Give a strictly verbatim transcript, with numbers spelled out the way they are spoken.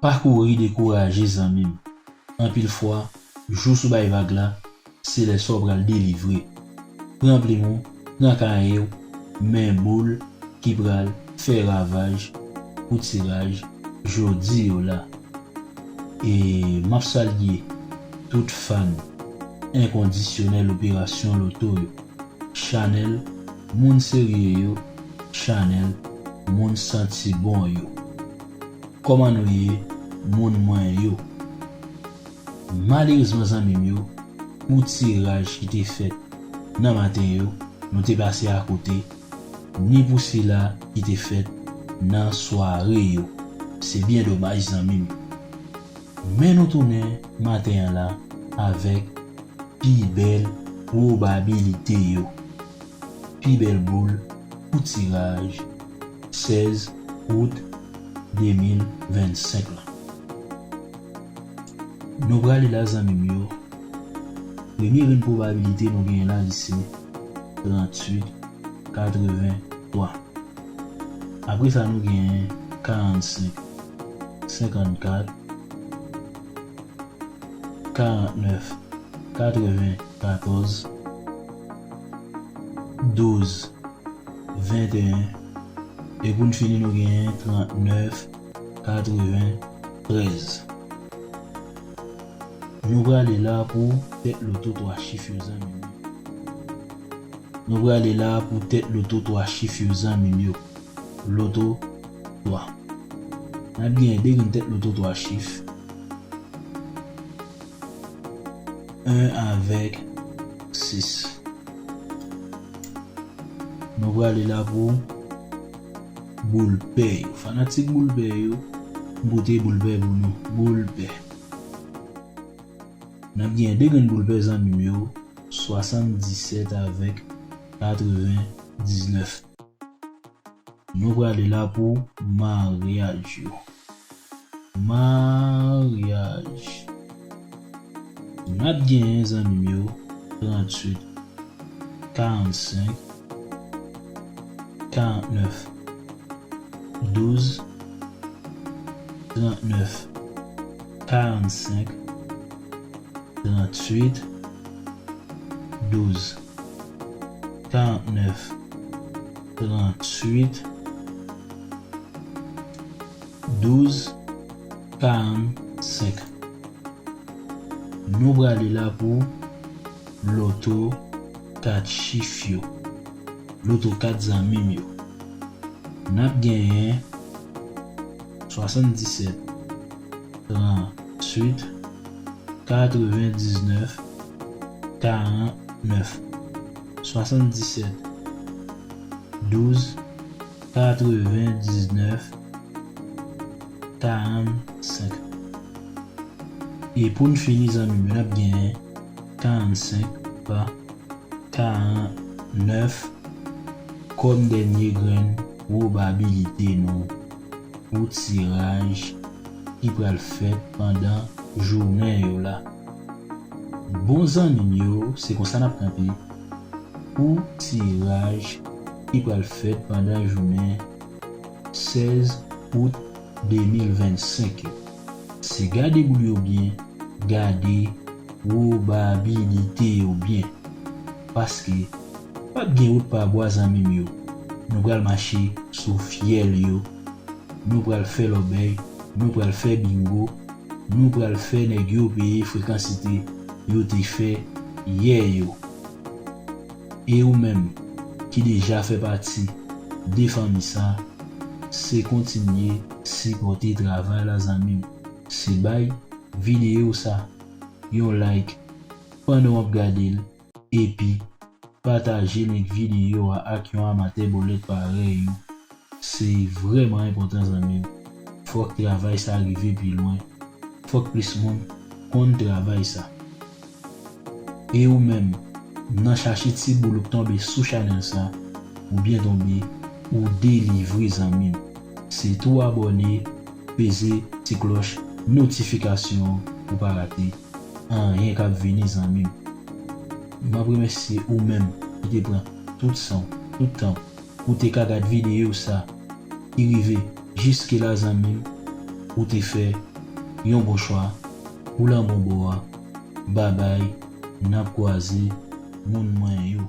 Pa kouri dekouraje, zanmi m. Anpil fwa, jou sou bay vag la, se lè sa w pral delivre. Pran plim ou, pran kaye w, men boul ki pral fè ravaj pou tiraj jodi yo la. E m ap salye tout fan enkondisyonèl operasyon loto yo. Chanèl moun serye yo, chanèl moun santi bon yo. Kòman nou ye, moun mwen yo? Malerezman, zanmi m yo, pou tiraj ki te fèt nan maten yo, nou te pase akote, ni pou sila ki te fèt nan sware yo. Se byen domaj, zanmi m yo. Men nou tounen maten an la avèk pi bèl pwobabilite yo. Pi bèl boul pou tiraj sèz out de mil vennsenk la. Nou prale la, zanmi m yo. Premye grenn pwobabilite nou genyen la, li se tranntuit katrevenntwa. Apre sa, nou genyen karannsenk, senkannkat, karantnèf, katrevenkatòz, douz, venteyen, e pou n fini, nou genyen trannèf, katreventrèz. Nou prale la pou tèt loto twa chif yo, zanmi m. Nou prale la pou tèt loto twa chif yo, zanmi m yo. Loto twa. N ap gen de grenn tèt loto twa chif. En avèk sis. Nou prale la pou boul pè yo. Fanatik boul pè yo, m pote boul pè pou nou. Boul pè. N ap gen de grenn boul pè, zanmi m yo, swasanndisèt avèk katrevendiznèf. Nou prale la pou maryaj yo. Maryaj. N ap genyen, zanmi m yo, tranntuit, karannsenk, karantnèf, douz, trannèf, karannsenk, tranntuit, douz, karantnèf, tranntuit, douz, karannsenk. Nou prale la pou loto kat chif yo. Loto kat, zanmi m yo. N ap genyen swasanndisèt, tranntuit, katrevendiznèf, karantnèf. Swasanndisèt, douz, katrevendiznèf, karannsenk. E pou n fini, zanmi m yo, n ap genyen karannsenk pa karannèf kòm dènye grenn pwobabilite nou pou tiraj ki pral fèt pandan jounen yo la. Bon, zanmi m yo, se konsa n ap kanpe pou tiraj ki pral fèt pandan jounen sèz out de mil vennsenk yo. Se gade boul yo byen, gade pwobabilite yo byen. Paske p ap gen wout pa bwa, zanmi m yo. Nou pral mache sou fyèl yo. Nou pral fè lòbèy, nou pral fè bingo, nou pral fè nèg yo peye frekansite yo te fè yè yo. E ou menm ki deja fè pati de fanmi sa, se kontinye sipòte travay la, zanmi m. Se bay videyo sa yon like pandan w ap gade l, epi pataje link videyo a ak yon amatè bòlèt parèy ou. Se vrèman enpòtan, zanmi m. Fòk travay sa rive pi lwen. Fòk plis moun konn travay sa. E ou menm, nan chache ti boul ou k tonbe sou chanèl sa, ou byen tonbe, ou delivre, zanmi m. Se tou abòne, peze ti klòch notifikasyon an pou pa rate anyen k ap vini, zanmi m. M ap remèsye ou menm ki te pran tout san w, tout tan w, pou te ka gad videyo sa ki rive jiske la, zanmi m, ou te fè yon bon chwa, ou lan bon bò a. Babay, n ap kwaze, moun mwen yo.